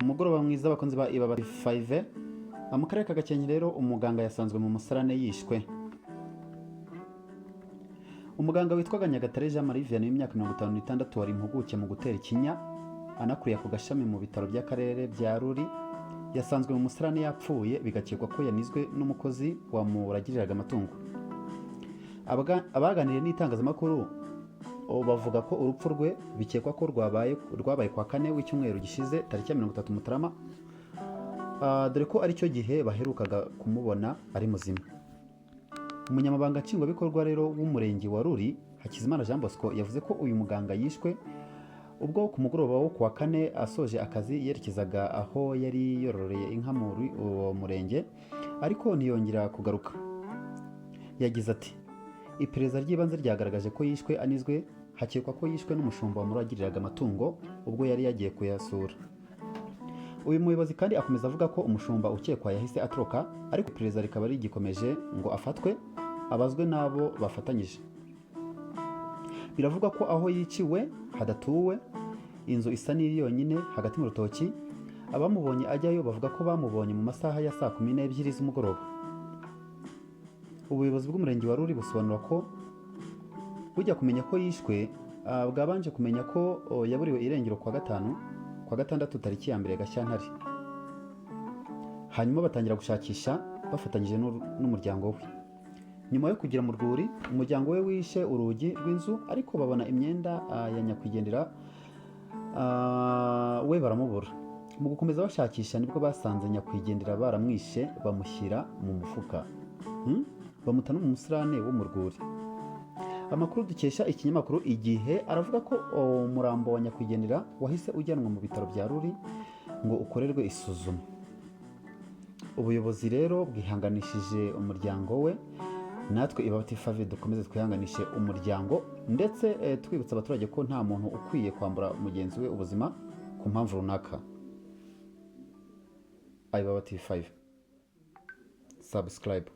Umugoroba mwiza, abakunzi ba Ibaba 5. Mu karere ka Gakenke rero, umuganga yasanzwe mu musarane yishwe. Umuganga witwaga Nyagatare Jean Marie Vianney, w'imyaka 56, wari impuguke mu gutera ikinya, anakuriye ako gashami mu bitaro by'akarere bya Ruri, yasanzwe mu musarane yapfuye, bigakekwa ko yanizwe n'umukozi wamuragiriraga amatungo. Abaganiriye n'itangazamakuru bavuga ko urupfu rwe bikekwa ko rwabaye kwa kane w'icyumweru gishize, tariki ya 30 Mutarama, dore ko aricyo gihe baherukaga kumubona ari muzima. Umunyamabanga nshingwabikorwa rero w'umurenge wa Ruri, Hakizimana Jean Bosco, yavuze ko uyu muganga yishwe ubwo ku mugoroba wo kuwa kane asoje akazi yerekezaga aho yari yororeye inka muri uwo murenge, ariko ntiyongera kugaruka. Yagize ati: "Iperereza ry'ibanze ryagaragaje ko yishwe anizwe. Hakekwa ko yishwe n'umushumba wamuragiriraga amatungo ubwo yari yagiye kuyasura." Uyu muyobozi kandi akomeza avuga ko umushumba ukekwa yahise atoroka, ariko iperereza rikaba rigikomeje ngo afatwe abazwe n'abo bafatanyije. Biravugwa ko aho yiciwe hadatuwe, inzu isa n'iri yonyine hagati mu rutoki. Abamubonye ajyayo bavuga ko bamubonye mu masaha ya saa 12 z'umugoroba. Ubuyobozi bw'umurenge wa Ruri busobanura ko bujya kumenya ko yishwe, bwabanje kumenya ko yaburiwe irengero kwa gatanu, kwa gatandatu, tariki ya 1 Gashyantare, hanyuma batangira gushakisha bafatanyije n'umuryango we. Nyuma yo kugera mu rwuri, umuryango we wishe urugi rw'inzu, ariko babona imyenda ya nyakwigendera, we baramubura. Mu gukomeza bashakisha nibwo basanze nyakwigendera baramwishe, bamushyira mu mufuka, Bamuta no mu musarane wo mu rwuri. Amakuru dukesha ikinyamakuru Igihe aravuga ko umurambo wa nyakwigendera wahise ujyanwa mu bitaro bya Ruri ngo ukorerwe isuzuma. Ubuyobozi rero bwihanganishije umuryango we. Natwe Ibaba TV dukomeze twihanganishe umuryango, ndetse twibutsa abaturage ko nta muntu ukwiye kwambura mugenzi we ubuzima ku mpamvu runaka. Ibaba TV 5, subscribe.